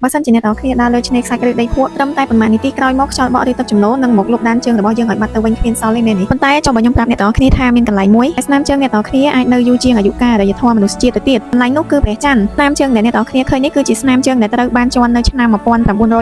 បើសិនជាអ្នកទាំងអស់គ្នាដើរលើឆ្នេរខ្សាច់ឬដីភក់ត្រឹមតែប៉ុន្មាននាទីក្រោយមកខ្យល់បក់ឬទឹកជំនន់នឹងមកលុបដានជើងរបស់យើងឲ្យបាត់ទៅវិញគ្មានសល់ទេមែនទេប៉ុន្តែចុះបើខ្ញុំប្រាប់អ្នកទាំងអស់គ្នាថាមានកន្លែងមួយដែលស្នាមជើងអ្នកទាំងអស់គ្នាអាចនៅយូរជាងអាយុកាលអរិយធម៌មនុស្សជាតិទៅទៀតកន្លែងនោះគឺព្រះច័ន្ទស្នាមជើងដែលអ្នកទាំងអស់គ្នាឃើញនេះគឺជាស្នាមជើងដែលត្រូវបានជាន់នៅឆ្នាំ1969ដោ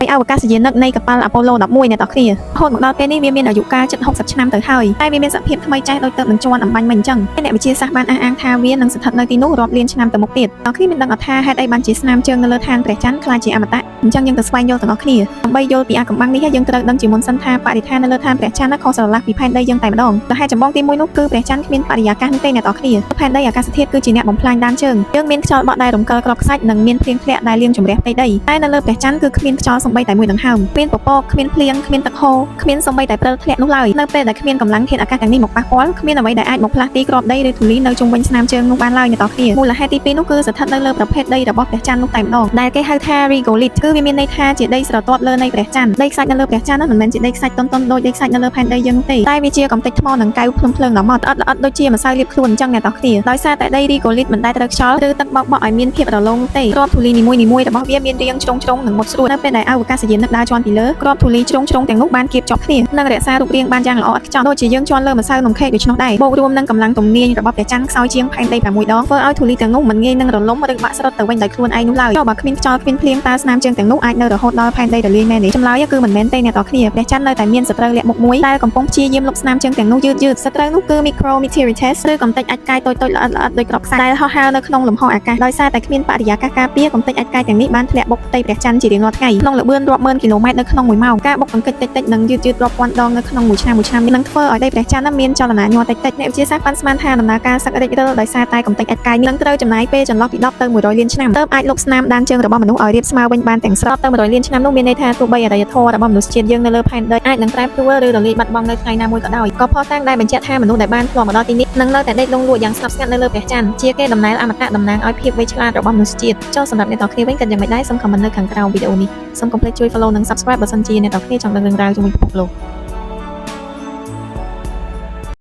យអវកាសយានិកនៃកប៉ាល់អាប៉ូឡូ11អ្នកទាំងអស់គ្នារហូតមកដល់ពេលនេះវាមានអាយុកាលជិត60ឆ្នាំទៅហើយតែវាមានសភាពថ្មីចាស់ដូចទៅនឹងជាន់អំបញ្ញមិញអញ្ចឹងអ្នកវិទ្យាសាស្ត្របានអះអាងថាវានឹងស្ថិតនៅទីនោះរាប់លានឆ្នាំទៅមុខទៀតអ្នកគ្នាមានដឹងអត់ថាហេតុអីបានជាស្នាមជើងនៅលើឋានព្រះច័ន្ទក្លាយជាអមតៈអញ្ចឹងយើងទៅស្វែងយល់ទាំងអស់គ្នាដើម្បីយល់ពីអាកំបាំងនេះយើងត្រូវដឹងជាមុនសិនថាបរិស្ថាននៅលើឋានព្រះច័ន្ទខុសស្រឡះពីផែនដីយើងតែម្ដងដែលហេតុចម្បងទី1នោះគឺព្រះច័ន្ទគ្មានបរិយាកាសនោះទេអ្នកទាំងអស់គ្នាផែនដីអាកាសធាតុគឺជាអ្នកបំផ្លាញដានជើងយើងមានខ្យល់បក់ដែលរំកិលគ្រាប់ខ្សាច់និងមានភ្លៀងធ្លាក់ដែលលាងជម្រះផ្ទៃដីតែនៅលើព្រះច័ន្ទគឺគ្មានខ្យល់សំបីតែមួយដង្ហើមគ្មានពពកគ្មានភ្លៀងគ្មានទឹកហូរគ្មានសំបីតែព្រិលធ្លាក់នោះឡើយនៅពេលដែលគ្មានកម្លាំងធាតុអាកាសទាំងនេះមកប៉ះពាល់គ្មានអ្វីដែលអាចមកផ្លាស់ទីគ្រាប់ដីឬធូលីនៅជុំវិញស្នាមជើងនោះបានឡើយអ្នកទាំងអស់គ្នាមូលហេតុទី2នោះគឺស្ថិតនៅលើប្រភេទដីរបស់ព្រះច័ន្ទនោះតែម្ដងដែលគេហៅថា regolith គឺវាមានន័យថាជាដីស្រទាប់លើនៃព្រះច័ន្ទដីខ្សាច់នៅលើព្រះច័ន្ទនោះមិនមែនជាដីខ្សាច់តុនៗដូចដីខ្សាច់នៅលើផែនដីយើងទេតែវាជាកំទេចថ្មនិងកៅភ្នំភ្លើងដ៏ម៉ត់ល្អិតល្អិតដូចជាម្សៅលាបខ្លួនអញ្ចឹងអ្នកទាំងអស់គ្នាដោយសារតែដី regolith មិនដែលត្រូវខ្យល់ឬទឹកបោកបក់ឲ្យមានភាពរលោងនោះទេគ្រាប់ធូលីនីមួយៗរបស់វាមានរាងជ្រុងៗនិងមុតស្រួចនៅពេលដែលអវកាសយានិកដើរជាន់ពីលើគ្រាប់ធូលីជ្រុងៗទាំងនោះបានគៀបជាប់គ្នានិងរក្សារូបរាងបានយ៉ាងល្អឥតខ្ចោះដូចជាយើងជាន់លើម្សៅនំខេកដូច្នោះដែរបូករួមនឹងកម្លាំងទំនាញរបស់ព្រះច័ន្ទខ្សោយជាងផែនដី6ដងធ្វើឲ្យធូលីទាំងនោះមិនងាយនឹងរលំឬបាក់ស្រុតទៅវិញដោយខ្លួនឯងនោះឡើយចុះបើគ្មានខ្យល់គ្មានភ្លៀងតើស្នាមជើងទាំងនោះអាចនៅរហូតដល់ផែនដីរលាយមែនទេចម្លើយគឺមិនមែនទេអ្នកទាំងគ្នាព្រះច័ន្ទនៅតែមានសត្រូវលាក់មុខមួយដែលកំពុងព្យាយាមលុបស្នាមជើងទាំងនោះយឺតយឺតសត្រូវនោះគឺ micrometeorites ឬកំទេចអាចម៍ផ្កាយតូចៗល្អិតៗដូចគ្រាប់ខ្សាច់ដែលហោះហើរនៅក្នុងលំហអាកាសដោយសារតែគ្មានបរិយាកាសការពារកំទេចអាចម៍ផ្កាយទាំងនេះបានធ្លាក់បុកផ្ទៃព្រះច័ន្ទជារៀងរាល់ថ្ងៃក្នុងល្បឿនរាប់ម៉ឺនគីឡូម៉ែត្រនៅក្នុងមួយម៉ោងការបុកកង្កិចតិចៗនិងយឺតៗរាប់ពាន់ដងនៅក្នុងមួយឆ្នាំមួយឆ្នាំនេះនឹងធ្វើឲ្យដីព្រះច័ន្ទមានចលនាញ័រតិចៗអ្នកវិទ្យាសាស្ត្រប៉ាន់ស្មានថាដំណើរការសឹករិចរិលដោយសារតែកំទេចអាចម៍ផ្កាយនេះនឹងត្រូវចំណាយពេលចន្លោះពី10ទៅ100លានឆ្នាំទើបអាចលុបស្នាមដានជើងរបស់មនុស្សឲ្យរាបស្មើវិញបានទាំងស្រុងទៅ100លានឆ្នាំនោះមានន័យថាទោះបីអរិយធម៌របស់មនុស្សជាតិយើងនៅលើផែនដីអាចនឹងប្រែប្រួលឬរលាយបាត់បង់នៅថ្ងៃណាមួយក៏ដោយក៏ភស្តុតាងដែលបញ្ជាក់ថាមនុស្សដែលបានធ្លាប់មកដល់ទីនេះនឹងនៅតែដេកលង់លក់យ៉ាងស្ងប់ស្ងាត់នៅលើព្រះច័ន្ទជាកេរដំណែលអមតៈតំណាងឲ្យភាពវៃឆ្លាតរបស់មនុស្សជាតិចុះសម្រាប់អ្នកទាំងគ្នាវិញគិតយ៉ាងម៉េចដែរសូម comment នៅខាងក្រោមវីដេអូនេះសូមកុំភ្លេចជួយ follow និង subscribe បើសិនជាអ្នកទាំងគ្នាចង់ដឹងរឿងរ៉ាវជុំវិញពិភពលោក។